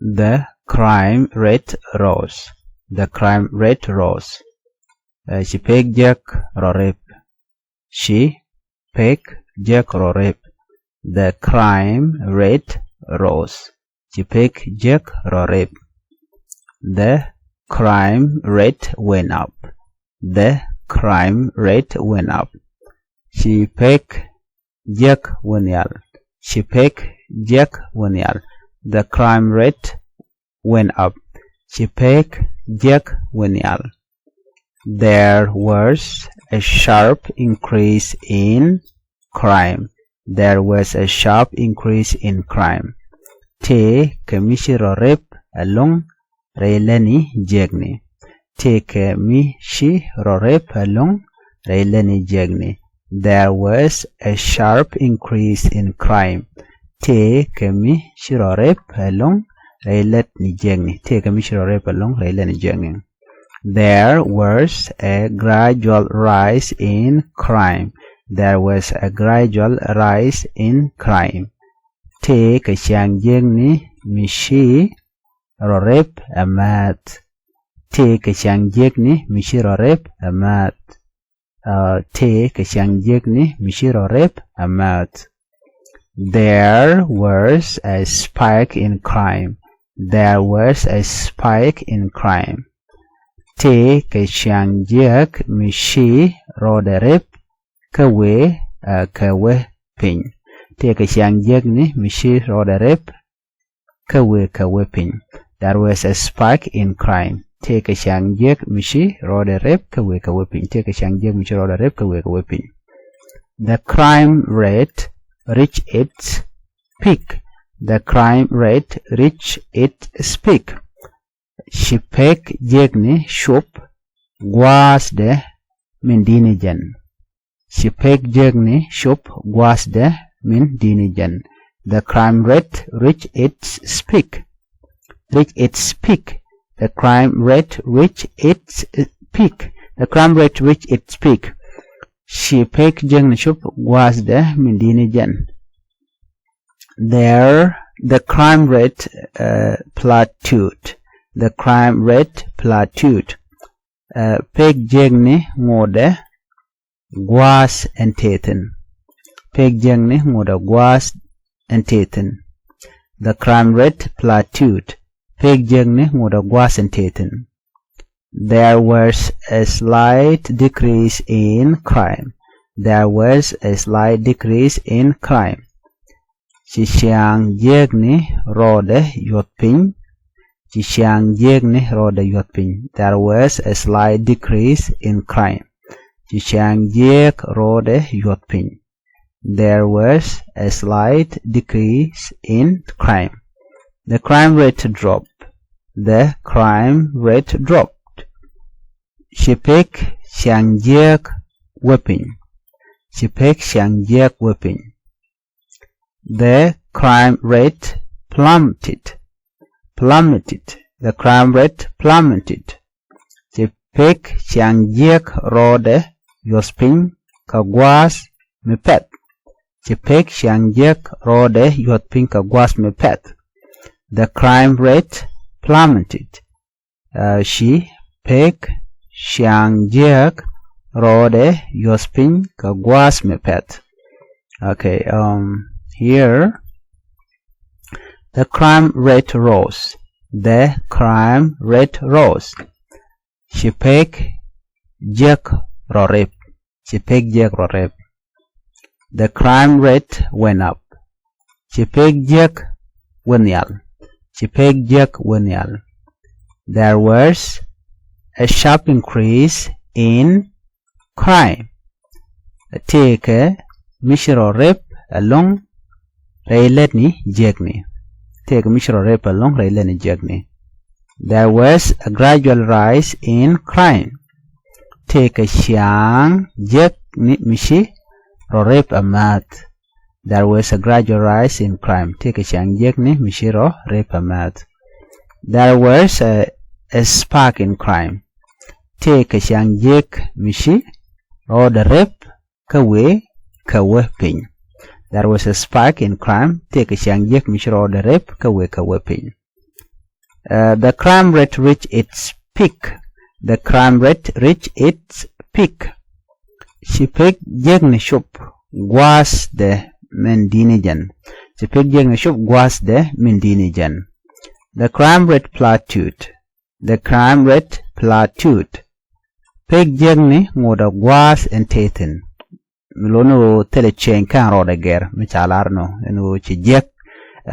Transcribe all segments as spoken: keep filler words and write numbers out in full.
The crime rate rose. The crime rate rose. Ɛ, ci pek jek rɔ rep. Ci pek jek rɔ rep. The crime rate rose. Ci pek jek rɔ rep. The crime rate went up. The crime rate went up. Ci pek jek wä nhial. Ci pek jek wä nhial. The crime rate went up. Ci pek jek wä nhial. There was a sharp increase in crime. There was a sharp increase in crime. Tëë kɛ mi ci rɔ rep ɛlɔ̱ŋ rɛy lätni jiäkni. Tëë kɛ mi ci rɔ rep ɛlɔ̱ŋ rɛy lätni jiäkni. There was a sharp increase in crime. Tëë kɛ mi ci rɔ rep ɛlɔ̱ŋ rɛy lätni jiäkni. Tëë kɛ mi ci rɔ rep ɛlɔ̱ŋ rɛy lätni jiäkni. There was a gradual rise in crime. There was a gradual rise in crime. Tëë kɛ ciaŋ jiäkni mi ci rɔ rep ɛ määth. Tëë kɛ ciaŋ jiäkni mi ci rɔ rep ɛ määth. Ɛ, tëë kɛ ciaŋ jiäkni mi ci rɔ rep ɛ määth. There was a spike in crime. There was a spike in crime. Tëë kɛ ciaŋ jiäk mi ci rɔɔdɛ rep kä wëë, ɛ, kɛ wä piny. Tëë kɛ ciaŋ jiäkni mi ci rɔɔdɛ rep kä wëë kɛ wä piny. There was a spike in crime. Tëë kɛ ciaŋ jiäk mi ci rɔɔdɛ rep kä wëë kɛ wä piny. Tëë kɛ ciaŋ jiäk mi ci rɔɔdɛ rep kä wëë kɛ wä piny. The crime rate reached its peak. The crime rate reached its peak. Ci pek jiäkni cop gua̱a̱thdɛ min di̱t ni jɛn. Ci pek jiäkni cop gua̱a̱thdɛ min di̱t ni jɛn. The crime rate reached its peak. Reached its peak. The crime rate reached its peak. The crime rate reached its peak. Ci pek jiäkni cop gua̱a̱thdɛ min di̱t ni jɛn. There, the crime rate, uh, plateaued. The crime rate plateaued. Ɛ, pek jiäkni ŋotdɛ gua̱a̱th ɛn tëë thi̱n. Pek jiäkni ŋotdɛ gua̱a̱th ɛn tëë thi̱n. The crime rate plateaued. Pek jiäkni ŋotdɛ gua̱a̱th ɛn tëë thi̱n. There was a slight decrease in crime. There was a slight decrease in crime. Ci ciaŋ jiäkni rɔɔdɛ yuɔth piny. Ci ciaŋ jiäkni rɔɔdɛ yuɔth piny. There was a slight decrease in crime. Ci ciaŋ jiäk rɔɔdɛ yuɔth piny. There was a slight decrease in crime. The crime rate dropped. The crime rate dropped. Ci pek ciaŋ jiäk wä piny. Ci pek ciaŋ jiäk wä piny. The crime rate plummeted. Plummeted. The crime rate plummeted. Ci pek ciaŋ jiäk rɔɔdɛ yuɔth piny kɛ gua̱a̱th mi pɛth. Ci pek ciaŋ jiäk rɔɔdɛ yuɔth piny kɛ gua̱a̱th mi pɛth. The crime rate plummeted. Ɛ, ci pek ciaŋ jiäk rɔɔdɛ yuɔth piny kɛ gua̱a̱th mi pɛth. Okay, um, here, the crime rate rose. The crime rate rose. Ci pek jiäk rɔ rep. Ci pek jiäk rɔ rep. The crime rate went up. Ci pek jiäk wä nhial. Ci pek jiäk wä nhial. There was a sharp increase in crime. Tëëkɛ mi ci rɔ rep ɛlɔ̱ŋ rɛy lätni jiäkni. Tëëkɛ mi ci rɔ rep ɛlɔ̱ŋ rɛy lätni jiäkni. There was a gradual rise in crime. Tëëkɛ ciaŋ jiäkni mi ci rɔ rep amääth. There was a gradual rise in crime. Tëëkɛ ciaŋ jiäkni mi ci rɔ rep amääth. There was a, a spike in crime. Tëëkɛ ciaŋ jiäk mi ci rɔɔdɛ rep kä wëë kɛ wä piny. There was a spike in crime. Tëëkɛ ciaŋ jiäk mi ci rɔɔdɛ rep kä wëë kɛ wä piny. Uh, the crime rate reached its peak. The crime rate reached its peak. Ci pek jiäkni cop gua̱a̱th dɛ min di̱t ni jɛn. Ci pek jiäkni cop gua̱a̱th dɛ min di̱t ni jɛn. The crime rate plateaued. The crime rate plateaued. Pek jiäkni ŋotdɛ gua̱a̱th ɛn tëë thi̱n. Mi lo̱n ɣöö thilɛ change kä ɛn rɔɔdɛ gɛr mi ca lar nɔ ɛn ɣöö ci jiäk,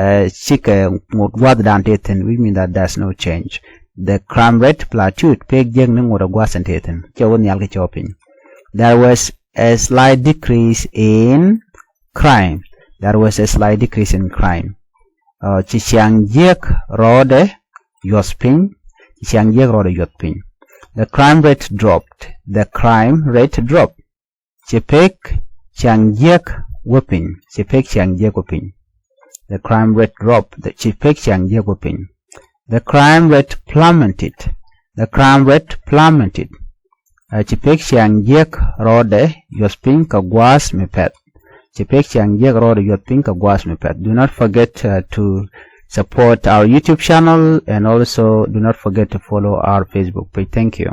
eh, cikɛ ŋot gua̱a̱th dan tëë thi̱n, which means that there's no change. The crime rate plateaued. Pek jiäkni ŋotdɛ gua̱a̱th ɛn tëë thi̱n. Cɛ wä nhial kɛ cɔw piny. There was a slight decrease in crime. There was a slight decrease in crime. Uh, ci ciaŋ jiäk rɔɔdɛ yuɔth piny. Ci ciaŋ jiäk rɔɔdɛ yuɔth piny. The crime rate dropped. The crime rate dropped. Ci pek ciaŋ jiäk wä piny. Ci pek ciaŋ jiäk wä piny. The crime rate dropped. The, ci pek ciaŋ jiäk wä piny. The crime rate plummeted. The crime rate plummeted. Uh, ci pek ciaŋ jiäk rɔɔdɛ yuɔth piny kɛ gua̱a̱th mi pɛth. Ci pek ciaŋ jiäk rɔɔdɛ yuɔth piny kɛ gua̱a̱th mi pɛth. Do not forget, uh, to support our YouTube channel, and also do not forget to follow our Facebook page. Thank you.